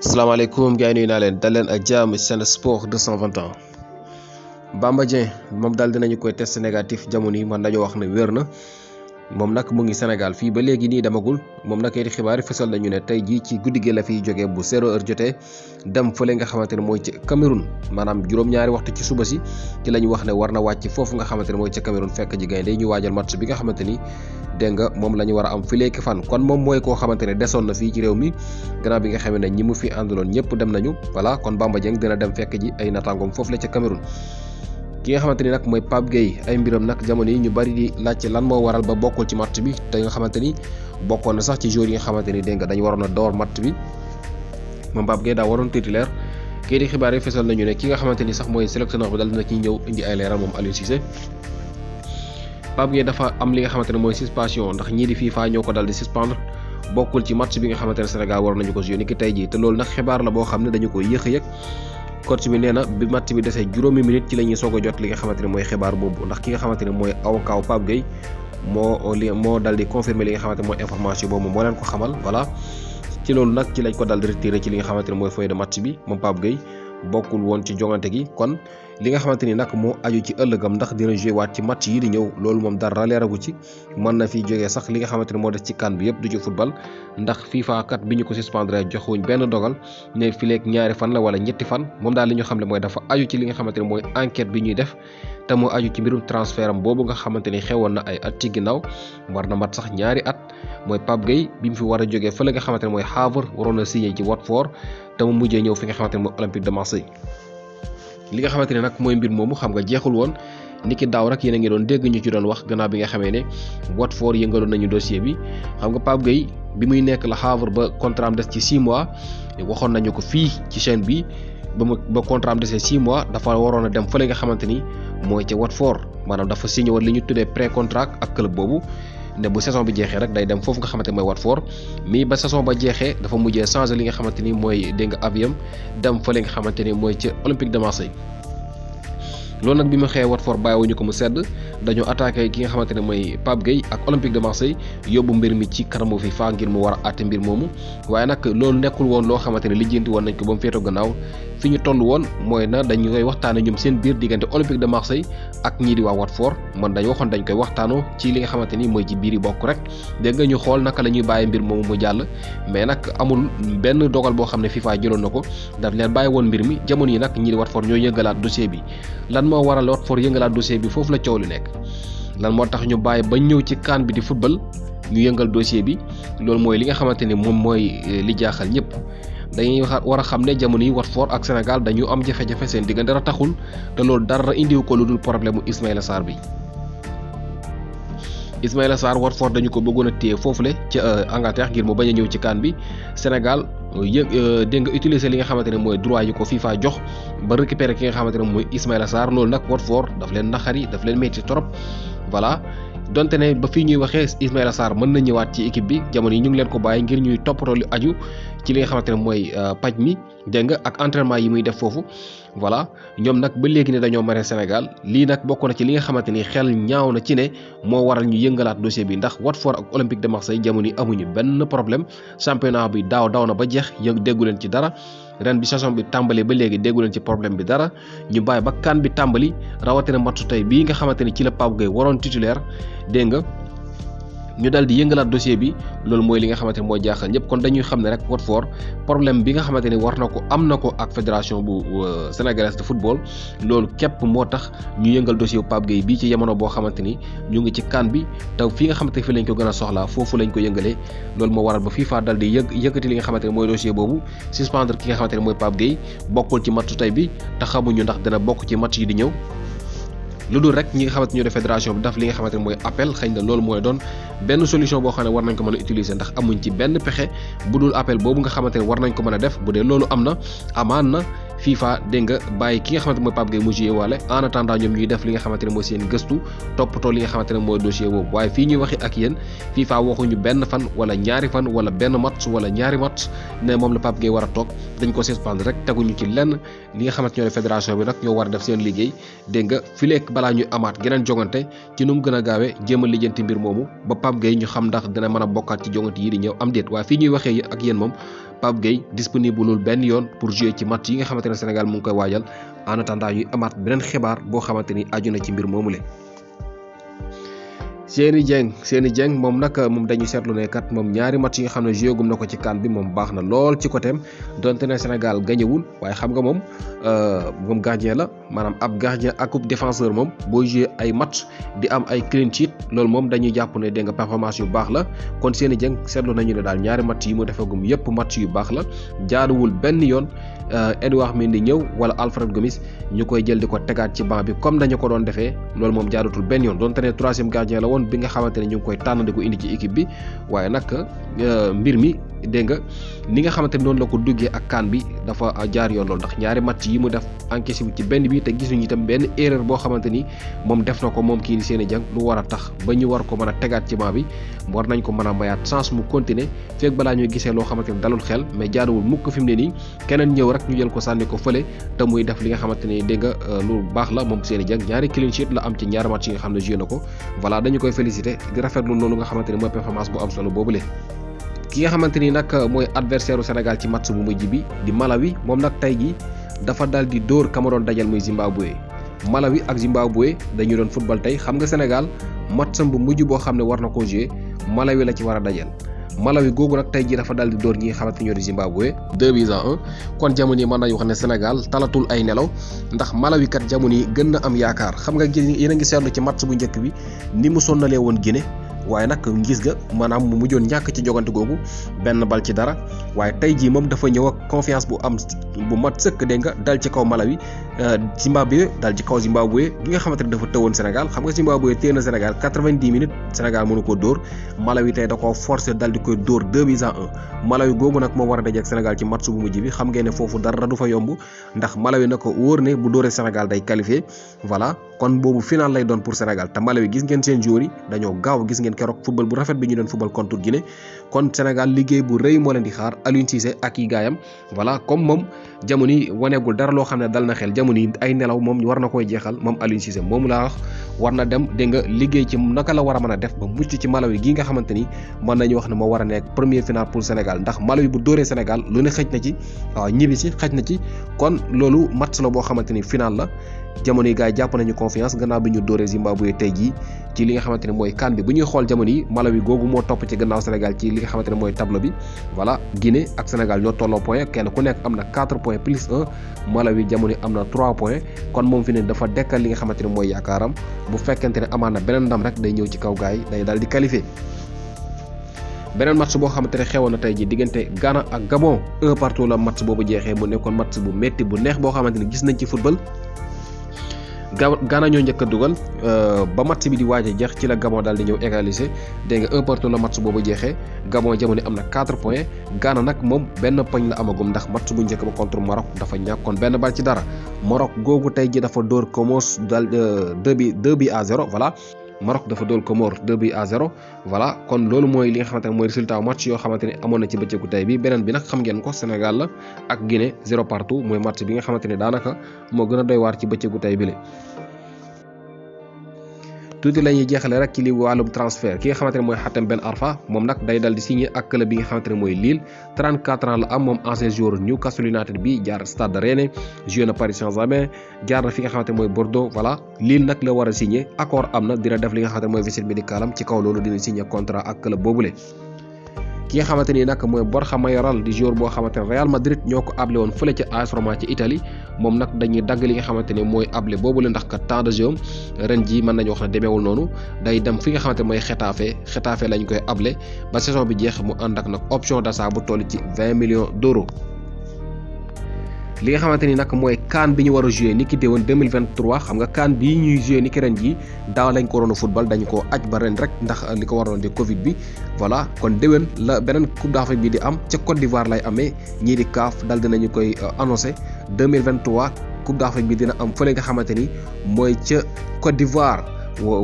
salaamaaleykum gars yi nuyu naa leen dal leen ak jàmm Sen Sport 221 Bamba Dieng moom daal dinañu koy test négatif jamono yi man dañoo wax ne wér na moom nag mu ngi Sénégal fii ba léegi nii demagul moom nag kayiti xibaar yi fësal nañu ne tey jii ci guddi gi la fiy jógee bu 0h jotee dem fële nga xamante ne mooy ci Cameroun maanaam juróom-ñaari waxtu ci suba si ci la ñu wax ne war na wàcc foofu nga xamante ne mooy ca Cameroun fekk ji gaynde ñu waajal match bi nga xamante ni dégg nga moom la ñu war a am fileeki fan kon moom mooy koo xamante ne desoon na fii ci réew mi gannaaw bi nga xamee ne ñi mu fi àndaloon ñëpp dem nañu voilà kon Bamba Dieng dina dem fekk ji ay natangoom foofu la ca Cameroun. ki nga xamante ni nag mooy Pape Gueye ay mbiram nag jamono yi ñu bari di laajte lan moo waral ba bokkul ci match bi te nga xamante ni bokkoon na sax ci joueurs yi nga xamante ni dégg nga dañu waroon a door match bi moom Pape Gueye daa waroon titulaire kii di xibaar yi fesal nañu ne ki nga xamante ni sax mooy sélectionneur bi dal dina ci ñëw indi ay leeral moom Aliou Cissé. Pape Gueye dafa am li nga xamante ne mooy suspension ndax ñii di FIFA ñoo ko dal di suspendre bokkul ci match bi nga xamante ne Sénégal war nañu ko jouer ni ki tey jii te loolu nag xibaar la boo xam ne dañu ko yéex a yëg coach bi nee na bi match bi desee juróomi minute ci la ñuy soog a jot li nga xamante ne mooy xibaar boobu ndax ki nga xamante ne mooy avocat Pape Gueye moo dal di confirmer li nga xamante ne mooy information boobu moo leen ko xamal voilà ci loolu nag ci lañ ko dal di retiré ci li nga xamante ne mooy feuille de match bi moom Pape Gueye bokkul woon ci jongante gi kon li nga xamante ni nag moo aju ci ëllëgam ndax dina joué waat ci match yi di ñëw loolu moom dara leeragu ci mën na fi jógee sax li nga xamante ne moo des ci CAN bi yëpp du ci football ndax FIFA kat bi ñu ko suspendre joxuñ benn dogal ne fileeg ñaari fan la wala ñetti fan moom daal li ñu xam ne mooy dafa aju ci li nga xamante ne mooy enquête bi ñuy def te moo aju ci mbirum transfert am boobu nga xamante ni xewoon na ay at ci ginnaaw war na mat sax ñaari at mooy Pape Gueye bi mu fi war a jógee fële nga xamante ne mooy Havre waroon a signé ci Watford te mu mujjee ñëw fi nga xamante ne mooy Olympique de Marseille li nga xamante ne nag mooy mbir moomu xam nga jeexul woon niki daaw rek yéen a ngi doon dégg ñu ci doon wax gannaaw bi nga xamee ne Watford yëngaloon nañu dossier bi xam nga Pape Gueye bi muy nekk la Havre ba contrat am des ci 6 mois waxoon nañu ko fii ci chaîne bi ba contrat am desee 6 mois dafa waroon a dem fële nga xamante ni mooy ca Watford maanaam dafa signé woon li ñu tuddee pré contrat ak club boobu ne bu saison bi jeexee rek day dem foofu nga xamante ni mooy Watford mais ba saison ba jeexee dafa mujjee changé li nga xamante ni mooy dégg nga aviam dem fële nga xamante ni mooy ca Olympique de Marseille loolu nag bi mu xëyee Watford bàyyiwuñu ko mu sedd dañoo attaqué ki nga xamante ne mooy Pape Gueye ak Olympique de Marseille yóbbu mbir mi ci kanamu FIFA ngir mu war a àtte mbir moomu waaye nag loolu nekkul woon loo xamante ne lijjanti woon nañ ko ba mu féetoo gannaaw fi ñu toll woon mooy na dañu koy waxtaane ñoom seen biir diggante Olympique de Marseille ak ñii di waa Watford man dañu waxoon dañ koy waxtaanoo ci li nga xamante ni mooy ci biir yi bokk rek dégg nga ñu xool naka la ñuy bàyyi mbir moomu mu jàll mais nag amul benn dogal boo xam ne FIFA jëloon na ko daf leen bàyyi woon mbir mi jamono yi nag ñii di Watford ñoo yëngalaat dossier bi lan moo waral Watford yëngalaat dossier bi foofu la coow li nekk lan moo tax ñu bàyyi ba ñëw ci CAN bi di football ñu yëngal dossier bi loolu mooy li nga xamante ni moom mooy li jaaxal ñëpp dañuy war a xam ne jamono yi Watford ak Sénégal dañu am jafe-jafe seen diggante dara taxul te loolu dara indiwu ko lu dul problème mu Ismaïla Sarr bi Ismaïla Sarr Watford dañu ko bëggoon a téye foofule ca Angleterre ngir mu bañ a ñëw ci CAN bi Sénégal dégg nga utiliser li nga xamante ne mooy droit yi ko FIFA jox ba récupérer ki nga xamante ne mooy Ismaïla Sarr loolu nag Watford daf leen naxari daf leen metti trop voilà donte ne ba fii ñuy waxee Ismaïla Sarr mën na ñëwaat ci équipe bi jamono yi ñu ngi leen ko bàyyi ngir ñuy toppatoo lu aju ci li nga xamante ne mooy paj mi dégg nga ak entraînement yi muy def foofu voilà ñoom nag ba léegi ne dañoo mare Sénégal lii nag bokk na ci li nga xamante ni xel ñaaw na ci ne moo waral ñu yëngalaat dossier bi ndax Watford ak Olympique de Marseille jamono yi amuñu benn problème championnat bi daw na ba jeex déggu leen ci dara ren bi saison bi tàmbali ba léegi déggu leen ci problème bi dara ñu bàyyi ba CAN bi tàmbali rawatina matchu tey bii nga xamante ni ci la Pape Gueye waroon titulaire dégg nga ñu daal di yëngalaat dossier bi loolu mooy li nga xamante ne mooy jaaxal ñëpp kon dañuy xam ne rek Watford problème bi nga xamante ni war na ko am na ko ak fédération bu sénégalaise de football loolu képp moo tax ñu yëngal dossier bu Pape Gueye bii ci jamono boo xamante ni ñu ngi ci CAN bi te fi nga xamante fi lañ ko gën a soxlaa foofu lañ ko yëngalee loolu moo waral ba FIFA dal di yëkkati li nga xamante ne mooy dossier boobu suspendre ki nga xamante ne mooy Pape Gueye bokkul ci matchu tey bi te xamuñu ndax dina bokk ci match yi di ñëw lu dul rek ñi nga xamante ñoo def fédération bi daf li nga xamante ne mooy appel xëy na loolu mooy doon benn solution boo xam ne war nañ ko mën a utiliser ndax amuñ ci benn pexe bu dul appel boobu nga xamante ne war nañ ko mën a def bu dee loolu am na amaan na FIFA dégg nga bàyyi ki nga xamante mooy Pape Gueye mu joué waale en attendant ñoom ñuy def li nga xamante ne mooy seen gëstu toppatoo li nga xamante ne mooy dossier boobu waaye fii ñuy waxee ak yéen FIFA waxuñu benn fan wala ñaari fan wala benn match wala ñaari match ne moom la Pape Gueye war a toog dañ ko suspendre rek teguñu ci lenn li nga xamante ñoo def fédération bi nag ñoo war a def seen liggéey dégg nga fileek balaa ñuy amaat geneen jongante ci nu mu gën a gaawee jéem a lijjanti mbir moomu ba Pape Gueye ñu xam ndax dina mën a bokkaat ci jongante yi di ñëw am déet waaye fii ñuy waxee ak yéen moom Pape Gueye disponible benn yoon pour jouer ci match yi nga xamante ne Sénégal mu ngi koy waajal en attendant ñuy amaat beneen xibaar boo xamante ni aju na ci mbir moomule. Seny Dieng moom nag moom dañuy seetlu ne kat moom ñaari match yi nga xam ne joué gum na ko ci CAN bi moom baax na lool ci côté am donte ne Sénégal gañewul waaye xam nga moom gardien la maanaam ab gardien ak défenseur moom boo joué ay match di am ay clean sheet loolu moom dañuy jàpp ne dégg nga performance yu baax la kon Seny Dieng seetlu nañu ne daal ñaari match yi mu defagum yépp match yu baax la jaaduwul benn yoon Edouard Mendy ñëw wala Alfred Gomis ñu koy jël di ko tegaat ci banc bi comme dañu ko doon defee loolu moom jaadutul benn yoon donte ne troisième gardien la woon bi nga xamante ne ñu ngi koy tànn di ko indi ci équipe bi waaye nag mbir mi dégg nga ni nga xamante ne noonu la ko duggee ak CAN bi dafa jaar yoon loolu ndax ñaari match yi mu def encaissé wu ci benn bi te gisuñu itam benn erreur boo xamante ni moom def na ko moom kii di Seny Dieng lu war a tax ba ñu war ko mën a tegaat ci banc bi war nañ ko mën a mayaat chance mu continuer fekk balaa ñuy gisee loo xamante ni dalul xel mais jaaduwul mukk fi mu ne nii keneen ñëw rek ñu jël ko sànni ko fële te muy def li nga xamante ni dégg nga lu baax la moom Seny Dieng ñaari clean sheet la am ci ñaari match yi nga xam ne joué na ko voilà dañu koy féliciter di rafetlu noonu nga xamante ni mooy performance bu am solo boobule. ki nga xamante ni nag mooy adversaire u Sénégal ci match bu mujj bi di Malawi moom nag tey jii dafa dal di dóor Cameroun dajal muy Zimbabwe Malawi ak Zimbabwe dañu doon football tey xam nga Sénégal matcham bu mujj boo xam ne war na koo jouer Malawi la ci war a dajal Malawi googu nag tey jii dafa dal di dóor ñi nga xamante ñoo di Zimbabwe 2-1 kon jamono yi mën nañu wax ne Sénégal talatul ay nelaw ndax Malawi kat jamono yi gën na am yaakaar xam nga yéen a ngi seetlu ci match bu njëkk bi ni mu sonnalee woon Guinée waaye nag ngis ga maanaam mu mujjoon ñàkk ci jogante googu benn bal ci dara waaye tey jii moom dafa ñëw ak confiance bu am bu mat sëkk dégg nga dal ci kaw Malawi Zimbabwe dal ci kaw Zimbabwe gi nga xamante ne dafa tëwoon Sénégal xam nga Zimbabwe téye na Sénégal 90 minutes Sénégal mënu ko dóor Malawi tey da koo forcé dal di koy dóor 2-1 Malawi googu nag moo war a daje ak Sénégal ci match bu mujj bi xam ngeen ne foofu dara du fa yomb ndax Malawi na ko wóor ne bu dóoree Sénégal day qualifié voilà kon boobu final lay doon pour Sénégal te Malawi gis ngeen seen joueurs yi dañoo gaaw gis ngeen keroog football bu rafet bi ñu doon football contre Guinée kon Sénégal liggéey bu rëy moo leen di xaar Aliou Cissé ak yi gaayam voilà comme moom jamono yi waneegul dara loo xam ne dal na xel jamono yi ay nelaw moom war na koy jeexal moom Aliou Cissé moom laa wax war na dem dégg nga liggéey ci naka la war a mën a def ba mucc ci Malawi gi nga xamante ni mën nañu wax ne moo war a nekk premier final pour Sénégal ndax Malawi bu dóoree Sénégal lu ne xëj na ci waaw ñibbi si xëj na ci kon loolu match la boo xamante ni final la jamono yi gars yi jàpp nañu confiance gannaaw bi ñu dóoree Zimbabwe tey jii ci li nga xamante ne mooy CAN bi bu ñuy xool jamono yi Malawi googu moo topp ci gannaaw Sénégal ci li nga xamante ne mooy tableau bi voilà Guinée ak Sénégal ñoo tolloo point kenn ku nekk am na 4 points plus 1 Malawi jamono yi am na 3 points kon moom fi ne dafa dekkal li nga xamante ne mooy yaakaaram bu fekkente ne amaan na beneen ndam rek day ñëw ci kaw gars yi day daal di qualifié. beneen match boo xamante ne xewoon na tey ji diggante Ghana ak Gabon 1-1 la match boobu jeexee mu nekkoon match bu métti bu neex boo xamante ne gis nañ ci football Ghana ñoo njëkk a dugal ba match bi di waaj a jeex ci la Gabon daal di ñëw égaliser dégg nga 1-1 la match boobu jeexee Gabon jamono am na 4 points Ghana nag moom benn poñ la amagum ndax match bu njëkk ba contre Maroc dafa ñàkkoon benn bal ci dara Maroc googu tey ji dafa dóor Comoros dal 2-0 voilà Maroc dafa dóor Comores 2-0 voilà kon loolu mooy li nga xamante ne mooy résultat match yoo xamante ne amoon na ci bëccëgu tey bi beneen bi nag xam ngeen ko Sénégal la ak Guinée 0-0 mooy match bi nga xamante ne daanaka moo gën a doy waar ci bëccëgu tey bi la tuuti la ñuy jeexale rek ci li wàllum transfert ki nga xamante ne mooy Hatem Ben Arfa moom nag day dal di signé ak club bi nga xamante ne mooy Lille 34 ans la am moom ancien joueur Newcastle United bi jaar Stade Rennais joué na Paris Saint-Germain jaar na fi nga xamante ne mooy Bordeaux voilà Lille nag la war a signé accord am na dina def li nga xamante ne mooy visite médicale am ci kaw loolu dina signé contrat ak club boobule. ki nga xamante ni nag mooy Borja Mayoral di joueur boo xamante ne Real Madrid ñoo ko able woon fële ca AS Roma ci Italie moom nag dañuy dagg li nga xamante ne mooy able boobu la ndax kat temps de jeu ren jii mën nañu wax ne demeewul noonu day dem fi nga xamante ne mooy Getafe lañ koy able ba saison bi jeex mu ànd ak nag option d'achat bu toll ci 20 millions d'euros. li nga xamante ni nag mooy CAN bi ñu war a joué ni ki déwoon 2023 xam nga CAN bii ñuy joué ni ki ren jii daaw lañ ko waroon a football dañu ko aj ba ren rek ndax li ko waroon di Covid bi voilà kon déwén la beneen Coupe d'Afrique bi di am ca Côte d'Ivoire lay amee ñii di CAF dal dinañu koy annoncé 2023 Coupe d'Afrique bi dina am fële nga xamante ni mooy ca Côte d'Ivoire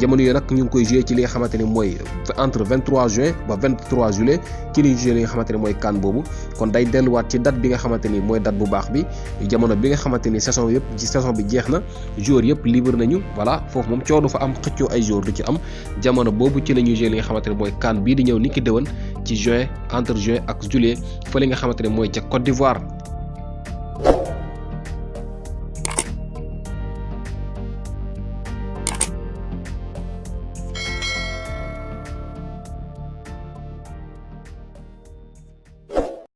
jamono yi nag ñu ngi koy joué ci li nga xamante ni mooy entre 23 juin ba 23 juillet ci li joué li nga xamante ni mooy CAN boobu kon day delluwaat ci date bi nga xamante ni mooy date bu baax bi jamono bi nga xamante ni saison bi jeex na joueur yëpp libre nañu voilà foofu moom coow du fa am xëccoo ay joueur du ci am jamono boobu ci la ñuy joué li nga xamante ni mooy CAN bii di ñëw ni ki déwén ci juin entre juin ak juillet fa li nga xamante ni mooy ca Côte d'Ivoire